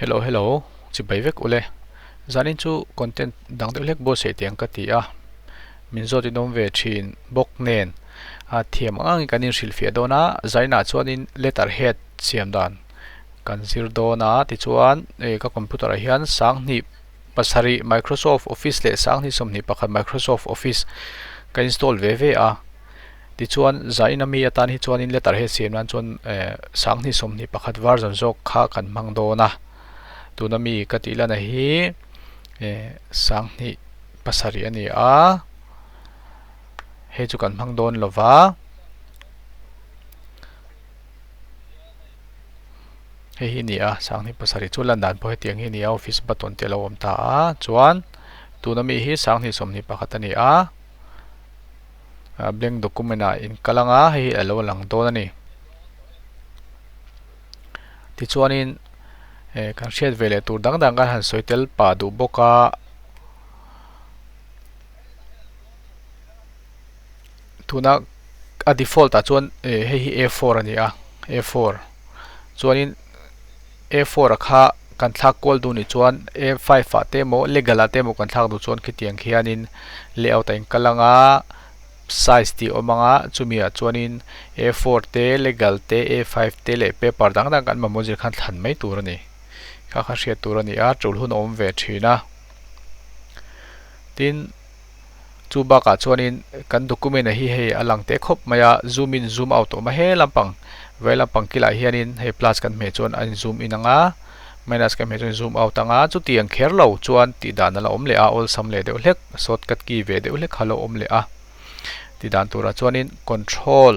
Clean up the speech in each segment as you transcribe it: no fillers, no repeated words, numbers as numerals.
Hello hello chibai vek ule zanin chu content dang deuh hlek buatsaih teh ang ka ti a min zawt in awm ve thin bawk nen a thiam ang angin kan inhrilhfiah dawn a zainah chuanin letter head siam dan kan zir dawn a tichuan eh ka computer ah hian sanghnih pasarih Microsoft Office leh sanghnih 21 Microsoft Office ka install ve ve a. Tichuan, zain ami atan hi chuanin letter he siam nan chuan eh 2021 version zawk kha kan hmang dawn a. Tuna mi ka tih lana hi eh 27 a ni a, hei chu kan hmang dawn lo va. Hei hi a ni a, 27 chu lan dan pawh hetiang hi a ni a, office button te a lo awm ta a. Chuan, tuna mi hi 2021 a ni a. Blank document ah in kal ang a hei hi a lo lang dawn a ni tichuanin eh kan hriat ve leh tur dang dang kan han sawi tel pah duh bawk a tuna a default ah chuan eh hei hi a four a ni a a four chuanin. A four a kha kan thlak kual duh nih chuan A five ah te emaw legal ah te emaw kan thlak duh chuan khitiang khianin layout a inkal ang a size tih a awm ang a chumi ah chuanin A four te legal te A five te leh paper dang dang kan mamawh zir khan thlan mai tur a ni kha kha hriat tur a ni a tul hun a awm ve thin a tin. Chu bakah chuanin kan document ah hi hei a lang teh khawp mai a, zoom in zoom out a awm a, he lampang vei lampang kilah hianin hei plus kan hmeh chuan a in zoom in ang a, minus kan hmeh chuan a in zoom out ang a, chutiang kher lo chuan tih dan a la awm leh a, awlsam leh deuh hlek shortcut key ve deuh hlek kha a lo awm leh a. Tih dan turah chuanin control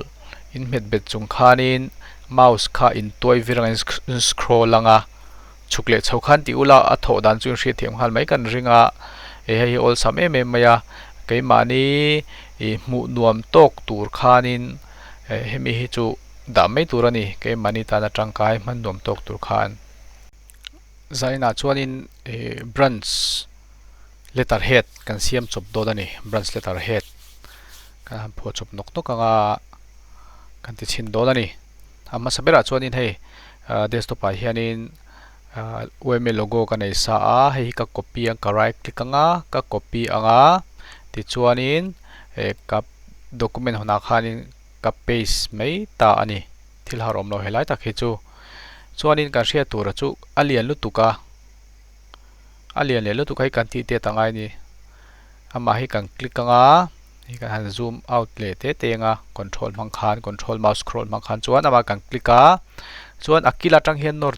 in hmet bet chung khanin mouse kha in tuai vir ang a in scroll ang a. Chhuk leh chho khan tih ula a thawh dan chu inhriat thiam nghal mai kan ring a, hei hei hi awlsam em em mai a, keimahni ih hmuh nuam tawk tur khanin eh hemi hi chu dah mai tur a ni, keimahni tana tangkai hman nuam tawk tur khan. Zainah chuanin ih branch letter head kan siam chawp dawn a ni, branch letter head kan han phuah chawp nawk nawk ang a, kan ti chhin dawn a ni. A hmasa berah chuanin hei desktop ah hianin UMA logo ka nei sa a hei hi ka copy ang ka right click ang a ka copy ang a tichuanin eh ka document hawnah khanin ka paste mai ta a ni thil har awm lo helai tak hi chu chuanin kan hriat tura chu a lian lutuk a a lian leh lutuk a hei kan tih tet a ngai a ni amah hi kan click ang a. Hei kan han zoom out leh te te ang a control hmang khan control mouse scroll hmang khan chuan amah kan click a chuan a kil atang hian nawr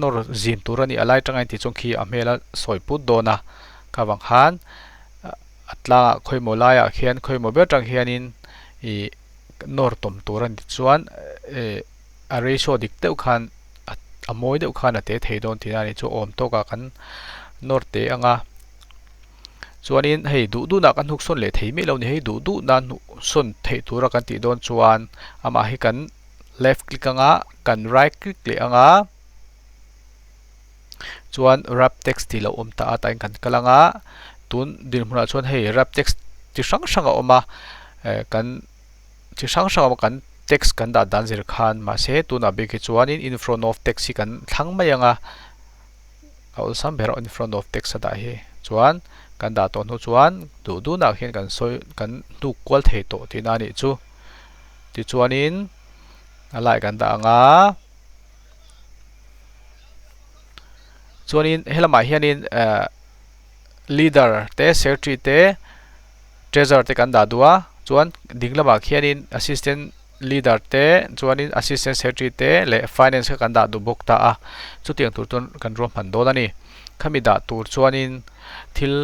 nawr zim tur a ni a lai atanga intih chuan khi a hmel a sawi put dawn a kha vang khan a tlangah khawimaw laiah khian khawimaw ber atang hianin ih nawr tawm tur a ni chuan eh a ratio dik deuh khan a mawi deuh khan a te thei dawn tihna a ni chu awm tawkah kan nawr teh ang a. Chuanin hei duh duhnah kan hnuk sawn leh thei miah lo ni hei duh duhna hnuh sawn theih tura kan tih dawn chuan amah hi kan left click anga kan right click leh anga chuan wrap text tih lo awm ta a tah hian kan kal anga tun dinhmunah chuan hei wrap text chi hrang hrang a awm a eh kan chi hrang hrang a awm a kan text kan dah dan zir khan mahse tunah bik hi chuanin in front of text hi kan thlang mai anga. A awlsam ber in front of text a dah hi chuan kan dah tawh hnu chuan duh duhnah khian kan sawi kan hnuk kual thei tawh tihna a nih chu. Tichuanin a lai kan dah ang a chuanin helamah hianin eh leader te secretary te treasurer te kan dah duh a chuan ding lamah khianin assistant Leader te chuanin Assistant Secretary te leh Finance kha kan dah duh bawk ta a, chutiang tur chuan kan ruahman dawn a ni. Khami dah tur chuanin thil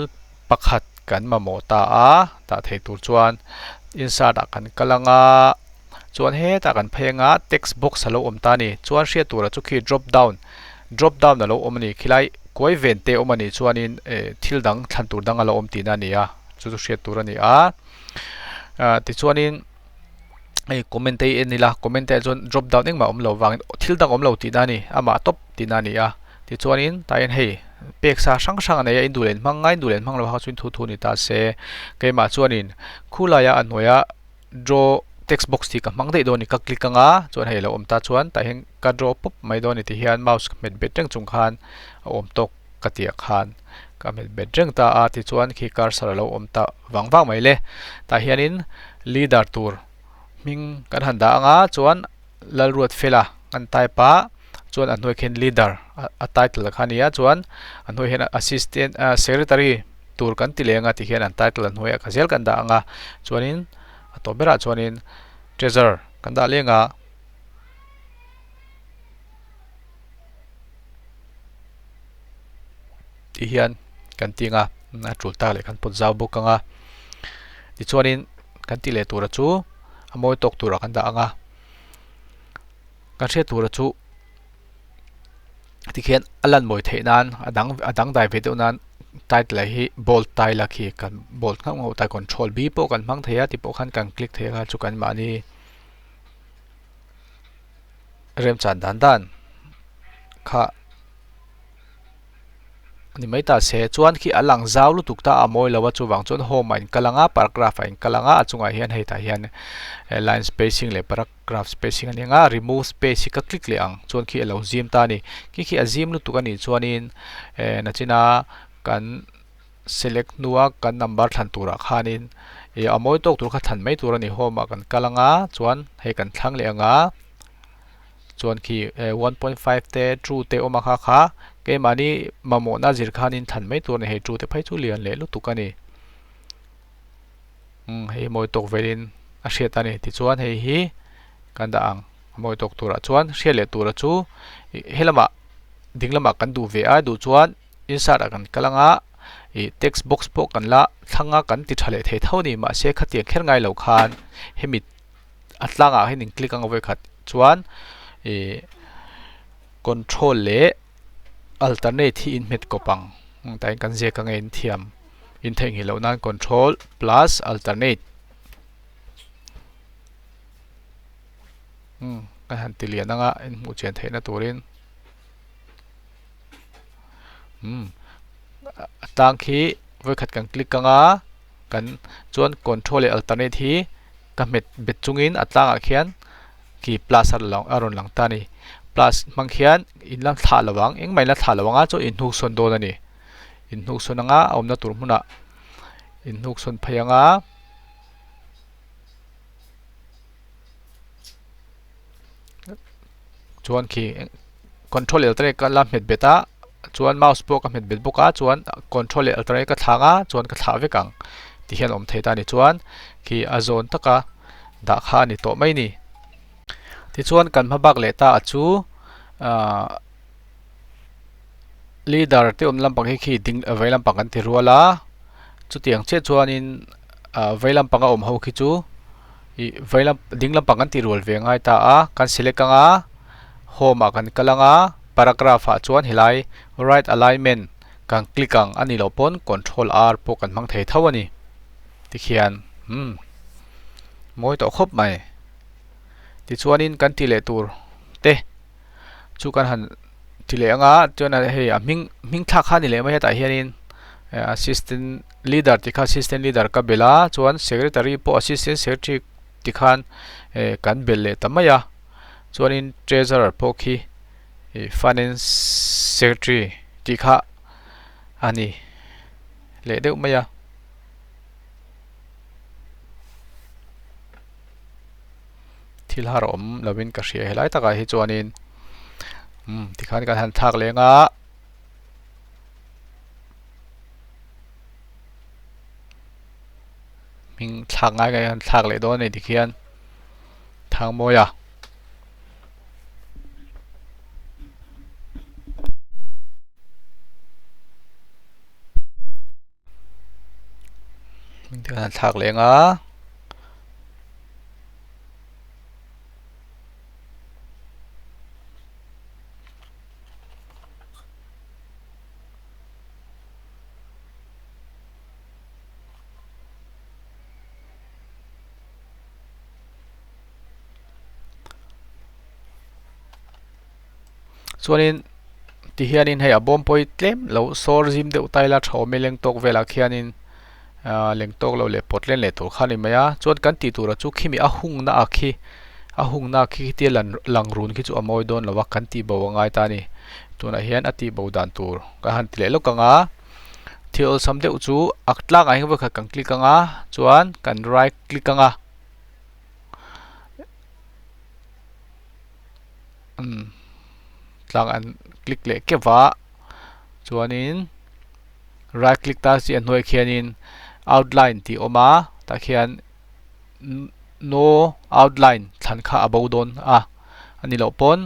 pakhat kan mamawh ta a, dah thei tur chuan insert ah kan kal ang a, chuan hetah kan phei ang a, text box a lo awm ta a ni. Chuan hriat turah chu khi drop down, drop down a lo awm a ni. Khilai kuai ven te awm a nih chuanin eh thil dang thlan tur dang a lo awm tihna a ni a, chu chu hriat tur a ni a. Tichuanin. hei comment te hi en ila comment te ah chuan drop down engmah a awm lo vangin thil dang a awm lo tihna a ni amah tawp tihna a ni a tichuanin tah hian hei pek sa hrang hrang a nei a in duh leh in hmang ngai in duh leh in hmang lo kha chu in thu thu a ni ta se keimah chuanin khulaiah a hnuaia draw Text box tih ka hmang daih dawn a ni ka click anga chuan hei a lo awm ta chuan tah hian ka draw pawp mai dawn a ni ti hian mouse ka hmet bet reng chung khan a awm tawk ka tih ah khan ka hmet bet reng ta a tichuan khi cursor a lo awm ta vang vang mai le tah hianin leader tur hming kan han dah anga chuan Lalruatfela an type a chuan a hnuai khian leader a title kha a ni a chuan a hnuai hian assistant ah secretary tur kan ti leng a ti hian an title a hnuaiah ka zel kan dah ang a chuanin a tawp berah chuanin treasure kan dah leng a. Ti hian kan ti ang a a tul tak leh kan pawt zau bawk ang a tichuanin kan tih leh tura chu a mawi tawk turah kan dah ang a. Kan hriat tura chu tikhian a lan mawi theih nan a dang a dangdai ve deuh nan title hi bold tile a khi kan bold nghauh nghauh ta control b pawh kan hmang thei a ti pawh khan kan click thei a chu kan mahni remchan dan dan kha. Ni mai ta se chuan khi a lang zau lutuk ta a mawi lo a chuvang chuan home ah in kal ang a paragraph ah in kal ang a a chungah hian hei tah hian line spacing leh paragraph spacing a ni ang a remove space hi ka click leh ang chuan khi a lo zim ta a ni khi khi a zim lutuk a nih chuanin eh nachina kan select hnua kan number thlan turah khanin ih a mawi tawk tur kha thlan mai tur a ni home ah kan kal ang a chuan hei kan thlang leh ang a. Chuan khi 1.5 te true te awm a kha kha keimahni mamawhna zir khanin thlan mai tur a ni hei true te phei chu lian leh lutuk a ni. Umm hei mawi tawk velin a hriat a ni tichuan hei hi kan dah ang a mawi tawk turah chuan hriat leh tura chu helamah ding lamah kan duh ve a duh chuan insert ah kan kal anga ih text box pawh kan la thlang a kan ti tha leh thei tho a ni mahse khatiang kher ngai lo khan hemi a tlangah hian in click ang a vawikhat chuan ih control leh alternate hi in hmet kawp ang tah hian kan ziak ang a in thiam in theihnghilh loh nan control plus alternate umm kan han ti lian ang a in hmuh chian theihna turin umm a tlang khi vawikhat kan click ang a kan chuan control leh alternate hi ka hmet bet chungin a tlangah khian khi plus a lang a rawn lang ta a ni plus hmang khian in la thlah lo ang engmah in la thlah lo ang a chuan in hnuk sawn dawn a ni in hnuk sawn anga a awmna tur hmunah in hnuk sawn phei anga chuan khi control leh alternate ka la hmet bet a chuan mouse pawh ka hmet bet bawk a chuan control leh alternate ka thlang a chuan ka thlah vek ang ti hian a awm thei ta a ni chuan khi a zawn taka dah kha a ni tawh mai a ni tichuan kan hma bak leh ta a chu ahh leader te awm lampang hi khi ding vei lampang kan ti rual a chutiang chiah chuanin ah vei lampanga awm ho khi chu ih vei lam ding lampang kan ti rual ve ngai ta a kan select ang a home ah kan kal ang a paragraph ah chuan helai right alignment kan click ang a nih loh pawn control r pawh kan hmang thei tho a ni tikhian umm mawi tawh khawp mai tichuanin kan ti leh tur te. Chu kan han ti leh anga chuan hei a hming hming thlak kha a ni leh mai a tah hianin assistant leader tih kha assistant leader ka belh a chuan secretary pawh assistant secretary ti khan eh kan belh leh ta mai a chuanin treasurer pawh khi ih finance secretary tih kha a ni leh deuh mai a. Thil har awm lovin ka hria helai takah hi chuanin umm tikhan kan han thlak leng a hming thlak ngai ngai han thlak leh dawn a ni tikhian Thangmawia. Hming te kan han thlak leng a. Chuanin ti hianin hei a bawm pawh hi tlem lo sawr zim deuh ta ila tha awm e leng tawk velah khianin. Ahh leng tawk lo leh pawt len leh tur kha a ni mai a chuan kan tih turah chu khimi a hungna ah khi a hungna khi khitia lan lang run khi chu a mawi dawn lo a kan tih bo a ngai ta a ni tunah hian a tih bo dan tur ka han ti leh lawk ang a thil awlsam deuh chu a tlangah hian vawikhat kan click ang a chuan kan right click ang a umm tlang an click leh keuh a chuanin. Right click ta chi a hnuai khianin outline tih a awm a tah khian no outline thlan kha a bo dawn a a ni loh pawn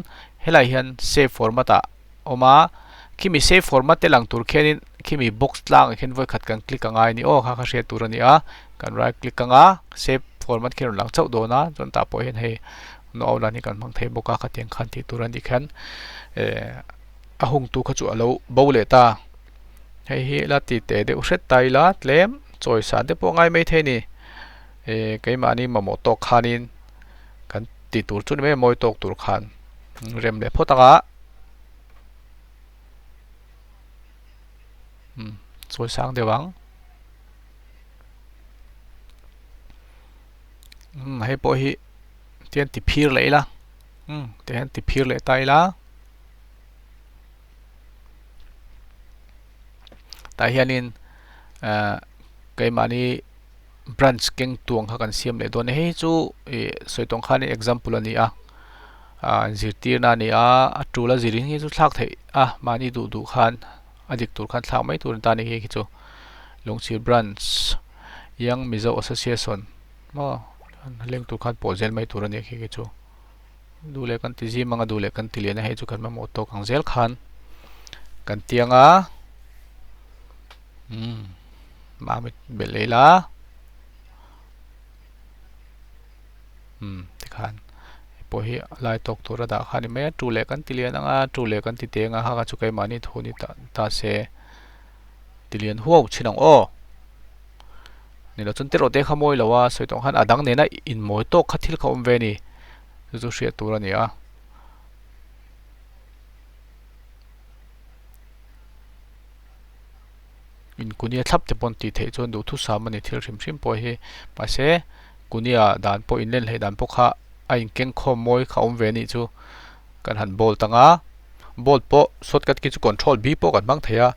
helai hian save format ah a awm a khimi save format te lang tur khianin khimi box tlang ah khian vawikhat kan click a ngai a ni aw kha kha hriat tur a ni a kan right click anga save format khi a rawn lang chauh dawn a chuan tah pawh hian hei no outline hi kan hmang thei bawk a khatiang khan tih tur a nih khian eh a hungtu kha chu a lo bo leh ta. Hei hi la ti teh deuh hret ta ila tlem chawi san te pawh a ngai maithei a ni eh keimahni mamawh tawk khanin kan ti tur chu ni mai a mawi tawk tur khan rem leh phawt ang a umm chawi sang deuh ang umm hei pawh hi tian ti phir leh ila umm tihian ti phir leh ta ila. Tah hianin ahh keimahni branch keng tuang kha kan siam leh dawn a hei chu ih sawi tawng khan example a ni a ahh zirtirna a ni a a tul a zir hi chu thlak theih a mahni duh duh khan a dik tur khan thlak mai tur a ni ta a ni hei hi chu Lungchhir branch Young Mizo Association maw leng tur khan pawh zel mai tur a ni khi khi chu. Duh leh kan ti zim ang a duh leh kan ti lian a hei chu kan mamawh tawk ang zel khan kan tiang a umm mamit belh leh ila umm tikhan hei pawh hi a lai tawk tur a dah kha a ni mai a tu leh kan ti lian ang a tu leh kan ti teng a haka chu keimahni thu ni ta ta se ti lian huau thin ang aw. Ni lo chuan tiraw te kha mawi lo a sawi tawh ang khan a dang nena inmawi tawk kha thil kha awm ve a ni chu chu hriat tur a ni a. Inkunia thlap te pawh an tih theih chuan duhthusam a ni thil hrim hrim pawh hi mahse kunia dan pawh inlen hleih dan pawh kha a inkeng khawm mawi kha awm ve a nih chu kan han bold ang a bold pawh shortcut key chu control B pawh kan hmang thei a.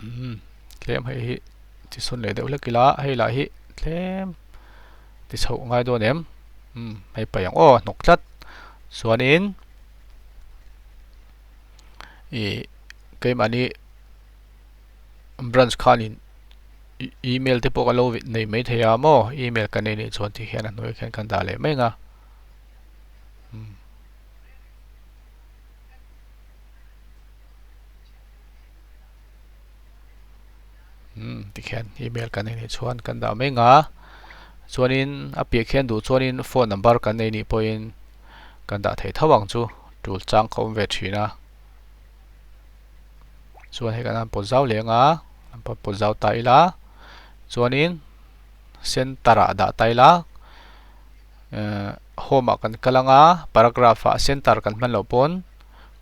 Umm tlem hei hi ti sawn leh deuh hlek ila hei lah hi tlem ti chhoh ngai dawn em umm hei paih ang aw hnawk tlat chuanin ih keimahni branch khanin email te pawh kan lo nei maithei a maw email kan nei nih chuan ti hian a hnuaiah khian kan dah leh mai ang a umm. Umm tikhian email kan nei nih chuan kan dah mai ang a chuanin a piah khian duh chuanin phone number kan nei nih pawhin kan dah thei tho ang chu tul chang ka awm ve thin a chuan hei kan han pawt zau leh ang a an pawt pawt zau ta ila chuanin center ah dah ta ila ehh home ah kan kal ang a paragraph ah center kan hman loh pawn.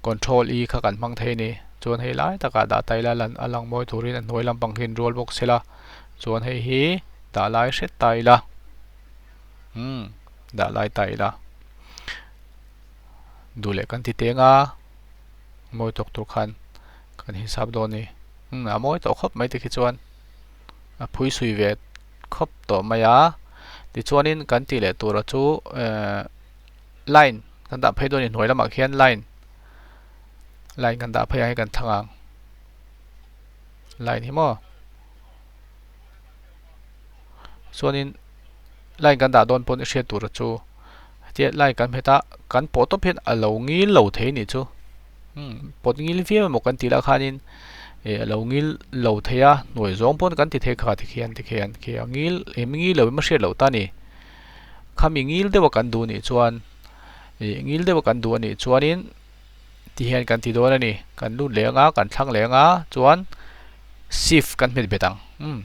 Control E kha kan hmang thei a ni. Chuan hei lai takah dah ta ila lan a lang mawi turin a hnuai lampang hi an rual bawk sela. Chuan hei hi dah lai hret ta ila. Umm dah lai ta ila. Duh leh kan ti teng a mawi tawk tur khan kan hisap dawn a ni. Umm a mawi tawh khawp mai tikhi chuan a phui sui ve khawp tawh mai a. Tichuanin kan tih leh tura chu ehh. Line kan dah phei dawn a ni hnuai lamah khian line line kan dah phei ang hi kan thlang ang line hi maw chuanin line kan dah dawn pawn i hriat tur chu hetia line kan hmet a kan pawh tawp hian a lo ngil lo thei anih chu umm pawt ngil viau emaw kan tih lah khanin ih a lo ngil lo thei a hnuai zawng pawn kan ti thei kha tikhian tikhian khi a ngil eng ngil lo em a hriat loh ta a ni. Khami ngil deuha kan duh nih chuan ih ngil deuha kan duh anih chuanin ti hian kan ti dawn a ni. Kan lut leh anga kan thlang leh anga chuan shift kan hmet bet ang umm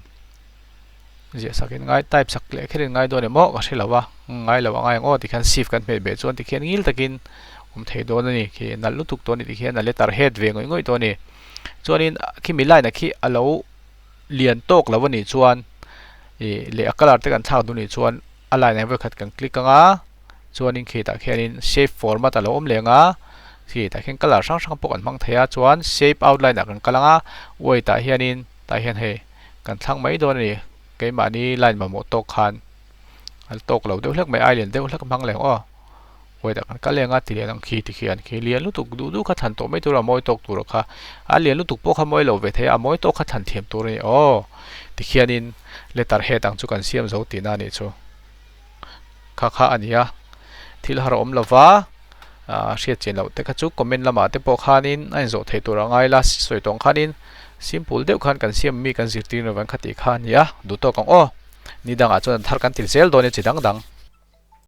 ziah sak in ngai type sak leh kher in ngai dawn em aw ka hre lo a ngai lo a ngai ang aw tikhian shift kan hmet bet chuan tikhian ngil takin awm thei dawn a ni khi nalh lutuk dawn a ni tikhian a letter head ve ngawih ngawih dawn a ni. Chuanin khimi line ah khi a lo. lian tawk lo a nih chuan ih leh a colour te kan thlak duh nih chuan a line ah vawikhat kan click ang a chuanin khitah khianin shape format a lo awm leh ang a khitah khian colour hrang hrang pawh kan hmang thei a chuan shape outline ah kan kal ang a weight ah hianin tah hian hei kan thlang mai dawn a ni keimahni line mamawh tawk khan a tawk lo deuh hlek mai ai lian deuh hlek hmang leh ang aw. Weight ah kan kal eng a ti lian ang khi ti khian khi lian lutuk duh duh kha thlan tawh mai tur a mawi tawk tur kha a lian lutuk pawh kha mawi lo ve thei a a mawi tawk kha thlan thiam tur a ni aw ti khianin letter head ang chu kan siam zo tihna a nih chu kha kha a ni a thil har a awm lova ah hriat chian loh te kha chu comment lamah te pawh khanin a inzawh theih tur a ngai la sawi tawng khanin simple deuh khan kan siam mi kan zirtir lovang kha tih kha a ni a duh tawk ang aw ni dangah chuan thar kan ti zel dawn e chi dang dang.